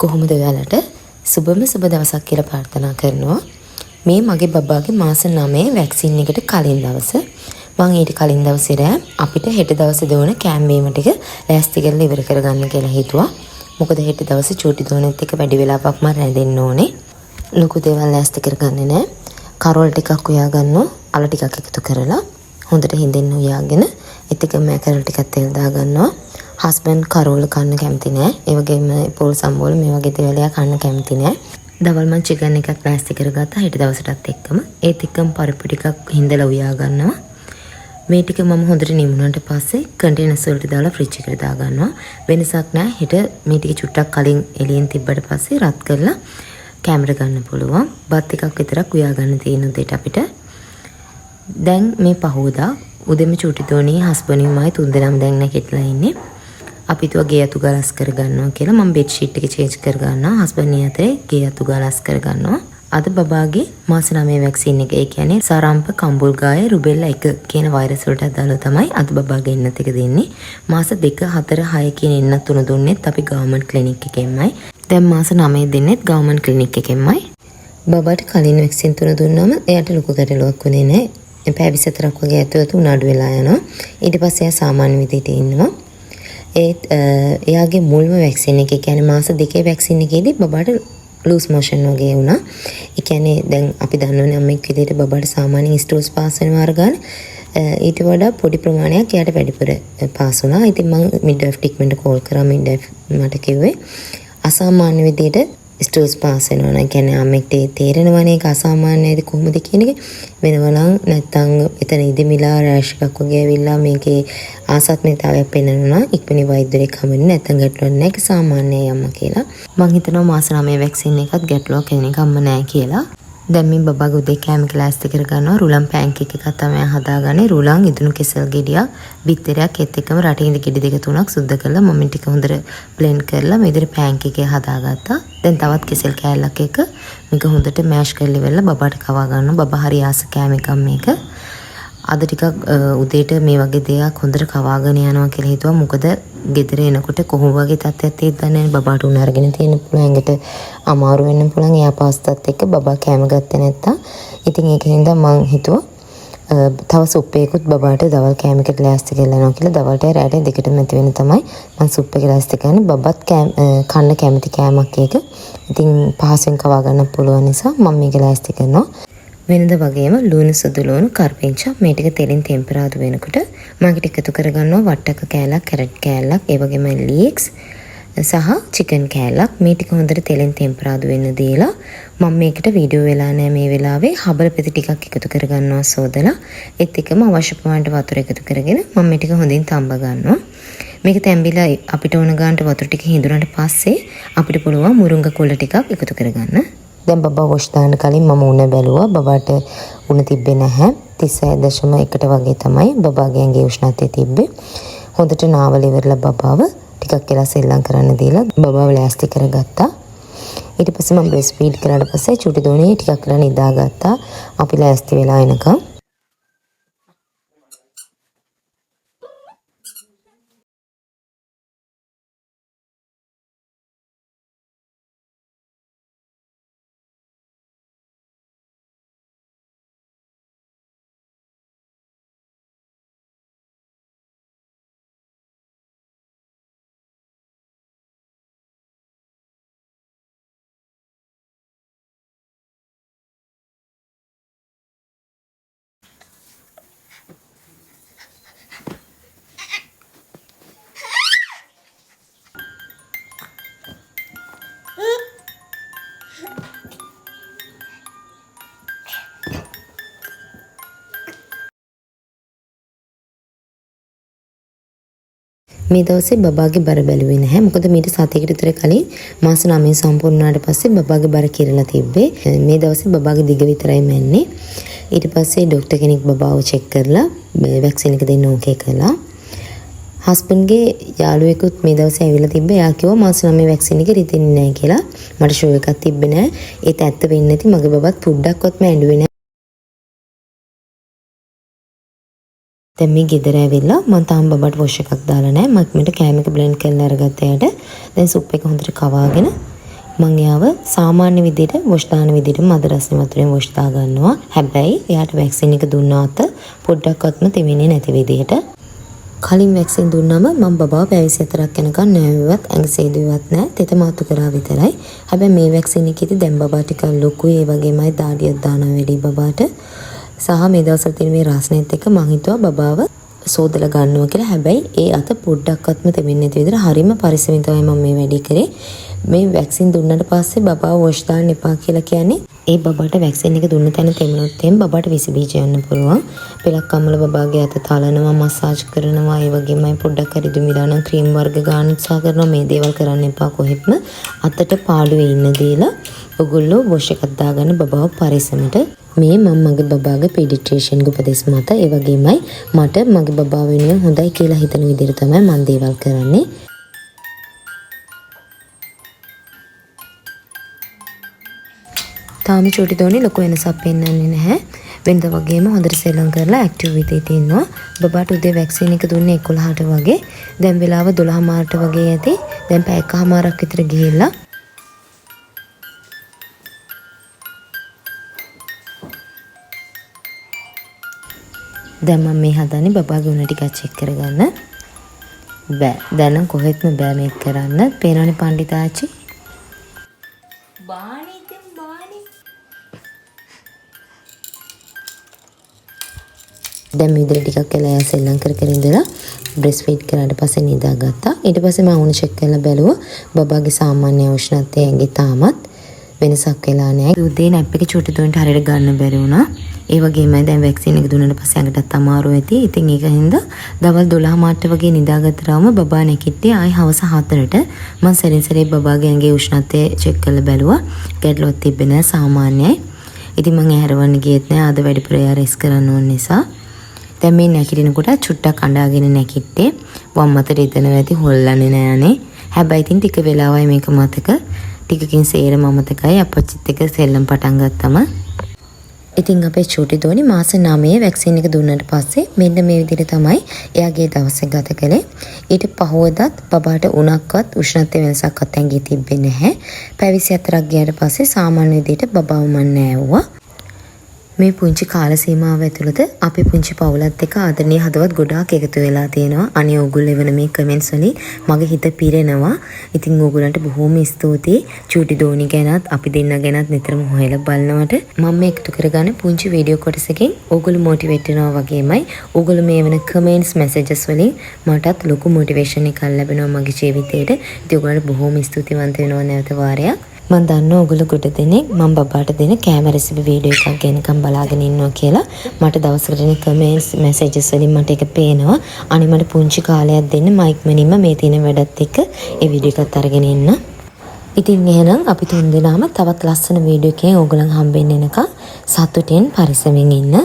කොහොමද ඔයාලට සුබම සුබ දවසක් කියලා ප්‍රාර්ථනා කරනවා. මේ මගේ බබාගේ මාස 9 වැක්සින් එකට කලින් දවස. මං ඊට කලින් දවසේ රෑ අපිට හෙට දවසේ දෝන කෑම බීම ටික ලෑස්ති කරලා ඉවර කරගන්න කියලා හිතුවා. මොකද හෙට දවසේ චූටි දෝනෙත් එක්ක වැඩි වෙලාවක් මම රැඳෙන්න ඕනේ. ලොකු දේවල් ලෑස්ති කරගන්නේ නෑ. කරවල ටිකක් උයා ගන්නවා. අල ටිකක් එකතු කරලා හොඳට හිඳෙන්න උයාගෙන ඒත් එක්ක මැකරල් ටිකක් තෙල් දා ගන්නවා. හස්බන්ඩ් කරවල කන්න කැමති නෑ. ඒ වගේම පොල් සම්බෝල මේ වගේ දේවල් එයා කන්න කැමති නෑ. දවල් මං චිකන් එකක් ලෑස්ති කරගත්තා හෙට දවසටත් එක්කම. ඒත් එක්කම පරිප්පු ටිකක් හිඳලා උයා ගන්නවා. මේ ටික මම හොඳට නිමුණාට පස්සේ කන්ටේනර්ස් වලට දාලා ෆ්‍රිජ් එකට දා ගන්නවා. වෙනසක් නෑ. හෙට මේ ටික චුට්ටක් කලින් එළියෙන් තිබ්බට පස්සේ රත් කරලා කැමර ගන්න පුළුවන්. බත් එකක් විතරක් උයා ගන්න තියෙන උදේට අපිට. දැන් මේ පහුවදා උදේම චූටි දෝණියේ හස්බන්ඩ් මයි තුන් දෙනාම දැන් නැගිටලා ඉන්නේ. අපි හිතුවා ගේ අතු ගාලා අස් කරගන්නවා කියලා. මම බෙඩ් ෂීට් එක චේන්ජ් කරගන්නවා. හස්බන්ඩ් නේ අතරේ ගේ අතු ගාලා අස් කරගන්නවා. අද බබාගේ මාස 9 වැක්සින් එක, ඒ කියන්නේ සරම්ප කම්බුල්ගාය රුබෙල්ලා 1 කියන වෛරස් වලට අදාළව තමයි අද බබාගේ එන්නත් එක දෙන්නේ. මාස 2 4 6 කියන එන්නත් තුන දුන්නෙත් අපි ගවර්න්මන්ට් ක්ලිනික් එකෙන්මයි. දැන් මාස 9 දෙන්නෙත් ගවර්න්මන්ට් ක්ලිනික් එකෙන්මයි. බබාට කලින් වැක්සින් තුන දුන්නාම එයාට ලොකු ගැටලුවක් වුණේ නෑ. පැය 24ක් වගේ ඇතුළත උණු වෙලා යනවා. ඊට පස්සේ එයා සාමාන්‍ය විදිහට ඉන්නවා. ඒත් එයාගේ මුල්ම වැක්සින් එක, ඒ කියන්නේ මාස 2 වැක්සින් එකේදී බබාට ලූස් මෝෂන් වගේ වුණා. ඒ කියන්නේ දැන් අපි දන්නවනේ අම්මෙක් විදිහට බබාට සාමාන්‍යයෙන් ස්ටූල්ස් පාස් වෙන වාර ගන්න ඊට වඩා පොඩි ප්‍රමාණයක් එයාට වැඩිපුර පාස් වුණා. ඉතින් මං මිඩ්වයිෆ් ට්‍රීට්මන්ට් කෝල් කරා. මිඩ්වයිෆ් මට කිව්වේ අසාමාන්‍ය විදිහට ස්ටූල්ස් පාස් වෙනවා නම්, කියන්නේ අම්මෙක්ට තේරෙනවනේ ඒක අසාමාන්‍යයිද කොහොමද කියන එක, වෙනවා නම් නැත්තම් එතන ඉදිමිලා රෑෂ් එකක් වගේ ඇවිල්ලා මේකේ ආසත්මිතාවයක් පෙන්වනවා නම් ඉක්මනින් වෛද්‍යවරයෙක් හමු වෙන්න, නැත්තම් ගැටලුවක් නෑ, ඒක සාමාන්‍යයි අම්මා කියලා. මං හිතනවා මාස 9 වැක්සින් එකත් ගැටලුවක් එන එකක්ම නෑ කියලා. දැන් මේ බබාගේ උදේ කෑම එක ලෑස්ති කරගන්නවා. රුලන් පෑන්කේක් එකක් තමයි හදාගන්නේ. රුලන් ඉදුණු කෙසල් ගෙඩියක්, බිත්තරයක්, ඒත් එක්කම රටේ ගෙඩි දෙක තුනක් සුද්ධ කරලා මම ටික හොඳට බ්ලෙන්ඩ් කරලා මේ විදිහට පෑන්කේක් එක හදාගත්තා. දැන් තවත් කෙසෙල් කෑල්ලක් එක්ක මේක හොඳට මෑෂ් කරලා ඉවරලා බබාට කවා ගන්නවා. බබා හරි ආස කෑම එකක් මේක. අද ටිකක් උදේට මේ වගේ දෙයක් හොඳට කවාගෙන යනවා කියලා හිතුවා. මොකද ගෙදර එනකොට කොහොම වගේ තත්ත්වයක් තියෙද්ද දන්නේ නැහැ. බබාට උණ අරගෙන තියෙන්න පුළුවන්, ඇඟට අමාරු වෙන්න පුළුවන්. එයා පාස්තත් එක්ක බබා කෑම ගත්තේ නැත්තම්. ඉතින් ඒක හින්දා මං හිතුවා තව සුප් එකකුත් බබාට දවල් කෑම එකට ලෑස්ති කරලා යනවා කියලා. දවල්ට රැට දෙකටම ඇති වෙන තමයි මං සුප් එක ලෑස්ති කරන්නේ. බබත් කන්න කැමති කෑමක් ඒක. ඉතින් පහසුවෙන් කවා ගන්න පුළුවන් නිසා මං මේක ලෑස්ති කරනවා. වෙනද වගේම ලුණු, සුදු ලුණු, කරපිංචා මේ ටික තෙලින් තෙම්පරාදු වෙනකොට මම ඒකට එකතු කරගන්නවා වට්ටක කෑල්ලක්, කැරට් කෑල්ලක්, ඒ වගේම ලීක්ස් සහ චිකන් කෑල්ලක්. මේ ටික හොඳට තෙලෙන් තෙම්පරාදු වෙන්න දීලා මම මේකට වීඩියෝ වෙලා නෑ මේ වෙලාවේ හබල පෙති ටිකක් එකතු කරගන්නවා සෝදලා. ඒත් එක්කම අවශ්‍ය ප්‍රමාණයට වතුර එකතු කරගෙන මම මේ ටික හොඳින් තඹ ගන්නවා. මේක තැඹිලා අපිට ඕන ගානට වතුර ටික හිඳුනට පස්සේ අපිට පුළුවන් මුරුංග කොළ ටිකක් එකතු කරගන්න. දැන් බබා වොෂ් දාන්න කලින් මම උණ බැලුවා. බබාට උණ තිබ්බේ නැහැ. 36.1ට වගේ තමයි බබාගේ ඇඟේ උෂ්ණත්වය තිබ්බේ. හොඳට නාවල ඉවරලා බබාව ටිකක් වෙලා සෙල්ලම් කරන්න දීලා බබාව ලෑස්ති කරගත්තා. ඊට පස්සේ මම බ්‍රෙස්ට් ෆීඩ් කරාට පස්සේ චුටි දෝණියේ ටිකක් වෙලා නිදාගත්තා. අපි ලෑස්ති වෙලා එනකම්. මේ දවසේ බබාගේ බර බැලුවේ නැහැ. මොකද මීට සතියකට විතර කලින් මාස 9 සම්පූර්ණ වුණාට පස්සේ බබාගේ බර කිරලා තිබ්බේ. මේ දවසේ බබාගේ දිග විතරයි මැන්නේ. ඊට පස්සේ ඩොක්ටර් කෙනෙක් බබාව චෙක් කරලා මේ වැක්සින් එක දෙන්න ඕකේ කළා. හස්බන්ඩ්ගේ යාළුවෙකුත් මේ දවසේ ඇවිල්ලා තිබ්බේ. එයා කිව්වා මාස 9 වැක්සින් එක රිදෙන්නේ නැහැ කියලා. මට ෂෝ එකක් තිබ්බේ නෑ. ඒත් ඇත්ත වෙන්නේ නැති මගේ බබත් පොඩ්ඩක්වත්ම ඇඬුවේ නෑ. දැන් මේ ගෙදර ඇවිල්ලා මං තාම බබාට වොෂ් එකක් දාලා නෑ. මම ඉක්මනට කෑම එක බ්ලෙන්ඩ් කරලා අරගත්තා එයාට. දැන් සුප් එක හොඳට කවාගෙන මං එයාව සාමාන්‍ය විදිහට වොෂ් දාන විදිහට මද රස්නේ වතුරෙන් වොෂ් දා ගන්නවා. හැබැයි එයාට වැක්සින් එක දුන්න අත පොඩ්ඩක්වත්ම තෙමෙන්නේ නැති විදිහට. කලින් වැක්සින් දුන්නම මං බබාව පැය 24ක් යනකම් නෑවුවත් ඇඟ සේදුවත් නෑ, තෙත මාතු කරා විතරයි. හැබැයි මේ වැක්සින් එකේදී දැන් බබා ටිකක් ලොකුයි, ඒ වගේමයි දාඩියක් දානවා වැඩි බබාට. සහ මේ දවස්වල තියෙන මේ රස්නේත් එක්ක මං හිතුවා බබාව සෝදලා ගන්නවා කියලා. හැබැයි ඒ අත පොඩ්ඩක්වත්ම තෙමෙන්නේ නැති විදිහට හරිම පරිස්සමෙන් තමයි මම මේ වැඩේ කරේ. මේ වැක්සින් දුන්නට පස්සේ බබාව වොෂ් දාන්න එපා කියලා කියන්නේ ඒ බබාට වැක්සින් එක දුන්න තැන තෙමුණොත් එහෙම බබාට විස බීජ යන්න පුළුවන්. පෙලක් අම්මල බබාගේ අත තලනවා, මසාජ් කරනවා, ඒ වගේමයි පොඩ්ඩක් හරි දුමිලා නම් ක්‍රීම් වර්ග ගන්න උත්සාහ කරනවා. මේ දේවල් කරන්න එපා කොහෙත්ම. අතට පාළුවේ ඉන්න දීලා ඔගොල්ලෝ වොෂ් එකක් දාගන්න බබාව පරිස්සමට. මේ මම මගේ බබාගේ පීඩිට්‍රිෂියන්ගේ උපදෙස් මත, ඒ වගේමයි මට මගේ බබා වෙනුවෙන් හොඳයි කියලා හිතන විදිහට තමයි මම දේවල් කරන්නේ. තාම චූටි දෝනි ලොකු වෙනසක් පෙන්වන්නේ නැහැ. වෙනද වගේම හොඳට සෙල්ලම් කරලා ඇක්ටිව් විදිහට ඉන්නවා. බබාට උදේ වැක්සින් එක දුන්නේ 11ට වගේ. දැන් වෙලාව 12:30ට වගේ ඇති. දැන් පැය එකහමාරක් විතර ගිහිල්ලා. දැන් මම මේ හදන්නේ බබාගේ උණ ටිකක් චෙක් කරගන්න. බෑ. දැන් නම් කොහෙත්ම බෑ මේක කරන්න. පේනවනේ පණ්ඩිතාචි. බානේ ඉතින් බානේ. දැන් මේ විදිහට ටිකක් වෙලා එයා සෙල්ලම් කර කර ඉඳලා බ්‍රෙස්ට් ෆීඩ් කරාට පස්සේ නිදාගත්තා. ඊට පස්සේ මම උණ චෙක් කරලා බැලුවා. බබාගේ සාමාන්‍ය උෂ්ණත්වය ඇඟේ තාමත් වෙනසක් වෙලා නෑ. උදේ නැප් එක චූටි දුන්ට හරියට ගන්න බැරි වුණා. ඒ වගේමයි දැන් වැක්සින් එක දුන්නාට පස්සේ ඇඟටත් අමාරු ඇති. ඉතින් ඒක හින්දා දවල් 12:30 වගේ නිදාගත්තාම බබා නැගිට්ටේ ආයි හවස 4ට. මං සැරින් සැරේ බබාගේ ඇඟේ උෂ්ණත්වය චෙක් කරලා බැලුවා. ගැටලුවක් තිබ්බේ නෑ, සාමාන්‍යයි. ඉතින් මං ඇහැරවන්න ගියෙත් නෑ, අද වැඩිපුර එයා රෙස් කරන්න ඕන නිසා. දැන් මේ නැගිටිනකොට චුට්ටක් අඬාගෙන නැගිට්ටේ. වම් අතට රිදෙනවා ඇති, හොල්ලන්නේ නෑ අනේ. හැබැයි ඉතින් ටික වෙලාවයි මේක මතක. ටිකකින් සේරම අමතකයි. අපච්චිත් එක්ක සෙල්ලම් පටන් ගත්තම. ඉතින් අපේ චූටි දෝනි මාස 9 වැක්සින් එක දුන්නට පස්සේ මෙන්න මේ විදිහට තමයි එයාගේ දවස ගත කළේ. ඊට පහුවදත් බබාට උණක්වත් උෂ්ණත්වය වෙනසක්වත් ඇඟේ තිබ්බේ නැහැ. පැය 24ක් ගියාට පස්සේ සාමාන්‍ය විදිහට බබාව මන් නෑවුවා. මේ පුංචි කාල සීමාව ඇතුළත අපේ පුංචි පවුලත් එක්ක ආදරණීය හදවත් ගොඩාක් එකතු වෙලා තියෙනවා. අනේ ඕගොල්ලෝ එවන මේ කමෙන්ට්ස් වලින් මගේ හිත පිරෙනවා. ඉතින් ඕගොල්ලන්ට බොහොම ස්තුතියි. චූටි දෝනි ගැනත් අපි දෙන්න ගැනත් නිතරම හොයලා බලනවට. මම මේ එකතු කරගන්න පුංචි වීඩියෝ කොටසකින් ඕගොල්ලෝ මොටිවේට් වෙනවා වගේමයි ඕගොල්ලෝ මේ එවන කමෙන්ට්ස් මැසේජස් වලින් මටත් ලොකු මොටිවේෂන් එකක් ලැබෙනවා මගේ ජීවිතේට. ඉතින් ඕගොල්ලන්ට බොහොම ස්තුතිවන්ත වෙනවා නැවත වාරයක්. මං දන්නවා ඔයගොල්ලෝ ගොඩ දෙනෙක් මං බබාට දෙන කෑම රෙසිපි වීඩියෝ එකක් ගැනකම් බලාගෙන ඉන්නවා කියලා. මට දවසකට එන කමෙන්ට්ස් මැසේජස් වලින් මට ඒක පේනවා. අනේ මට පුංචි කාලයක් දෙන්න මම ඉක්මනින්ම මේ තියෙන වැඩත් එක්ක ඒ වීඩියෝ එකත් අරගෙන එන්න. ඉතින් එහෙනම් අපි තුන් දෙනාම තවත් ලස්සන වීඩියෝ එකකින් ඕගොල්ලන් හම්බෙන්න එනකම් සතුටින් පරිස්සමින් ඉන්න.